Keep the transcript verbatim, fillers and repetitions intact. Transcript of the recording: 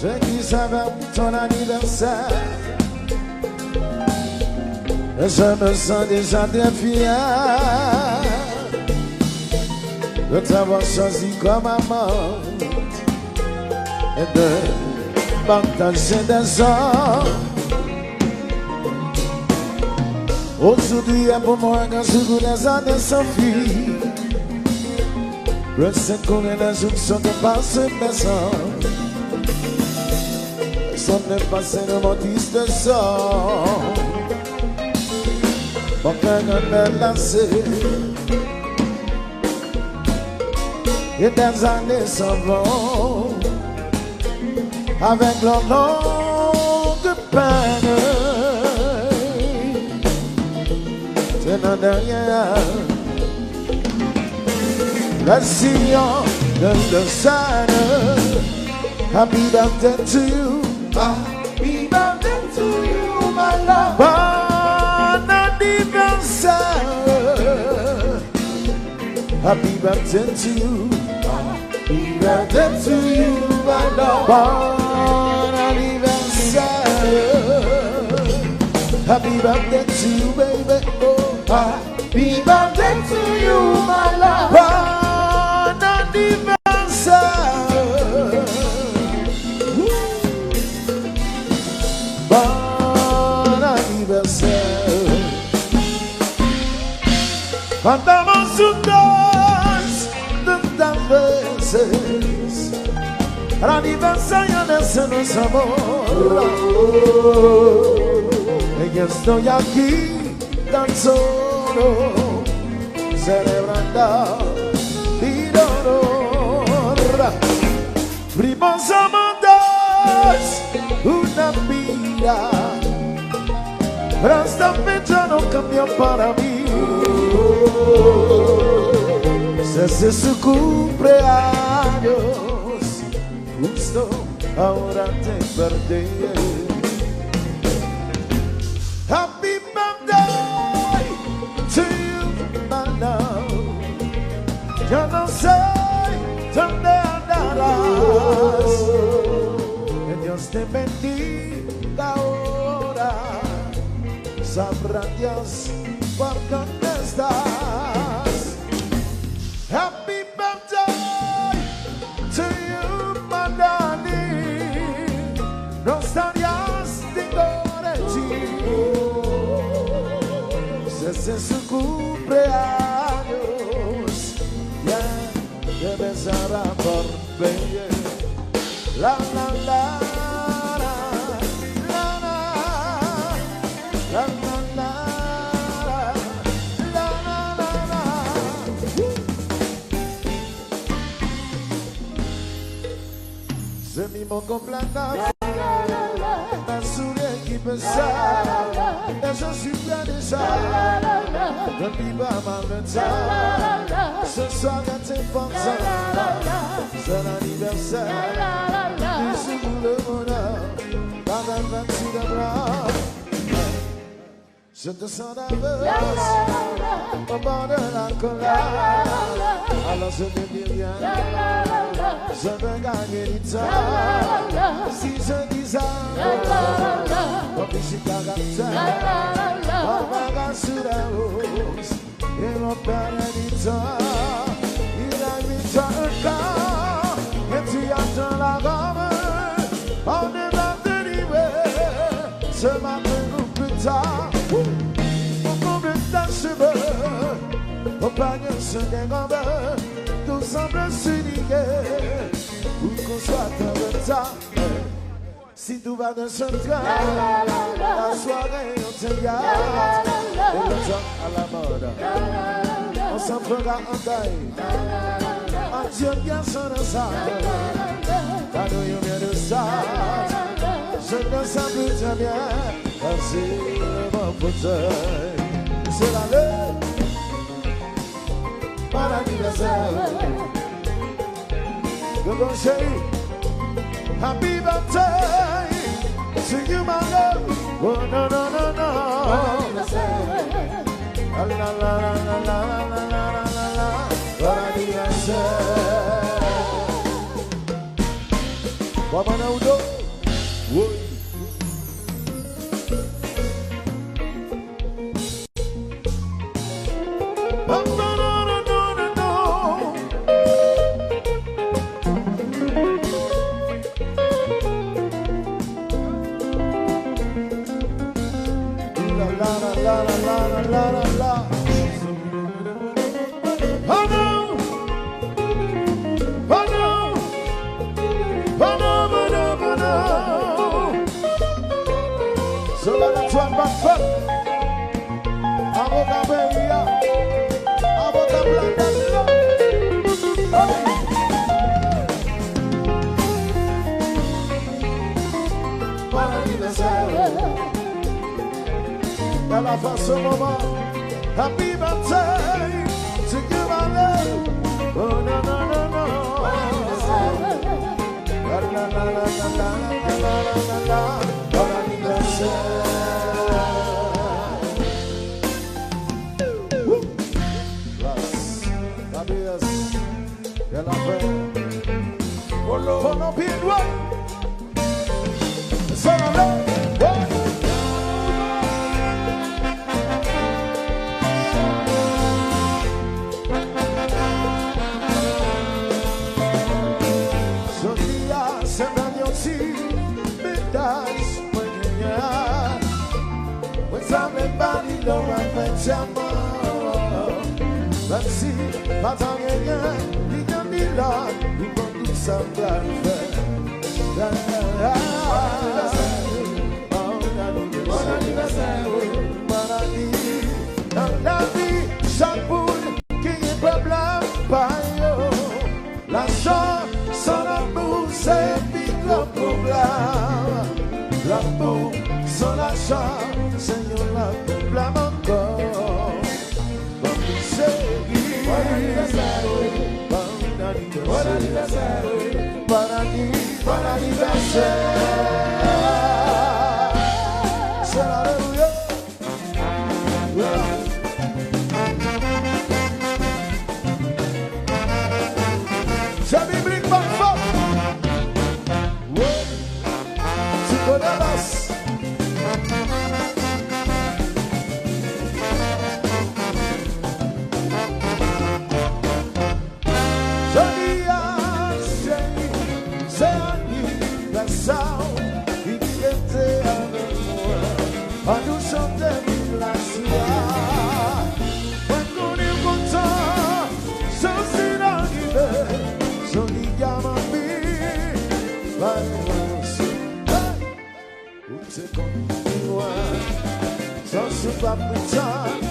Je kise avèk ton anivèsè. Je me sens déjà très fier de t'avoir choisi comme amante et de partager des heures. Aujourd'hui est pour moi un jour où les années s'enfuient. Le secours et les jours sont passés, mes ans. Personne n'est passé de mon triste sort. Mon cœur est lassé. Et des années s'en vont avec leurs longues peines. Traînant derrière le sillon de la scène. Happy birthday to you. Happy birthday to you, my love. Bon anniversaire. Happy birthday to you. Happy birthday to you, my love. Bon anniversaire. Happy birthday to you, baby. Oh, happy birthday to you, my love. Bon anniversaire. Bon anniversaire. Andamos juntos tantas veces al aniversario de ese nuestro amor. Y estoy aquí tan solo celebrando mi dolor. Primos amantes, una vida. Pero esta fecha no cambió para mí. Ese es su cumpleaños. Justo ahora te perdí. Happy birthday to you, my love. Yo no sé dónde andarás. Que Dios te bendiga ahora. Sabrá Dios por dónde estás. Happy birthday to you, my darling. No estarías de ti. Ese es su cumpleaños. Ya empezará por venir. La, la, la, la, la, la, la, la, la, la, la, la, la, la. J'ai mis mon complet neuf, mes souliers qui me servent, et je suis prêt déjà. Ne vis pas mal le temps, ce soir est important. C'est l'anniversaire, bisous pour le bonheur, pas de vingt-six de blanc. Je te sens nerveuse au bord de la colère. Alors je ne dis rien. Je veux gagner du temps. Si je dis ça, ton visage caractère, on va sur la hausse. Et mon père dit ça, il a mis toi un corps, et tu attends la robe, on ne va te livrer ce matin ou plus tard. Au comble ta cheveux, au panier se dérobe, tout semble s'unir, où qu'on soit en retard. Si tout va dans son train, la soirée on te gâte. Et le temps à la mode, on s'en fera en taille. Adieu bien son ensemble, cadeau bien de ça. Je ne sais plus très bien, assis mon fauteuil. C'est la lune, bon anniversaire. Yo bon cheri. Happy birthday to you, my love. Oh, no, no, no, no. Bon anniversaire. La, la, la. Bon anniversaire. Kòman nan ou do? Woy. La, la, la. Oh non! Oh non! Oh non, oh non, oh non! Solèy la twal bat fèt. Avoka peyi a. Avoka planèt la. Hey! Bon anivèsè. Dans la face au moment. Happy birthday to you, my love. Oh, non, non, non, non. La, la, la. Bon anivèsè. Woo! Yes. Happy birthday. Bèl afè. Polo. Polo pye dwèt. Sa ale. Jodi a, se bèl yon ti medaj mwen genyen. Mwen ta vle ba li lò mwen fè dyaman. Menm si pa ta genyen, li gen milyon, li konn tout sa m pral fè. Bon anivèsè, bon anivèsè, wi. Nan lavi, chak moun genyen pwoblèm pa yo. Lajan san lanmou se pi gwo pwoblèm. Lanmou san lajan se yon lòt pwoblèm ankò. Bon, cheri. Bon anivèsè, wi. Bon anivèsè, wi. Bon anivèsè. Bon anivèsè. Se alelouya. Jami Blik bat fò. Woy. Ti Kodemas. Jodi a, cheri, se anivèsè w, vini fete avèk mwen. An nou chante viv la jwa. Mwen konnen w kontan, jan w fin arive. Jodi a, manmi, bay mwen yon sou. Hey! Ou te konn di mwen, jan w sou pa pritan.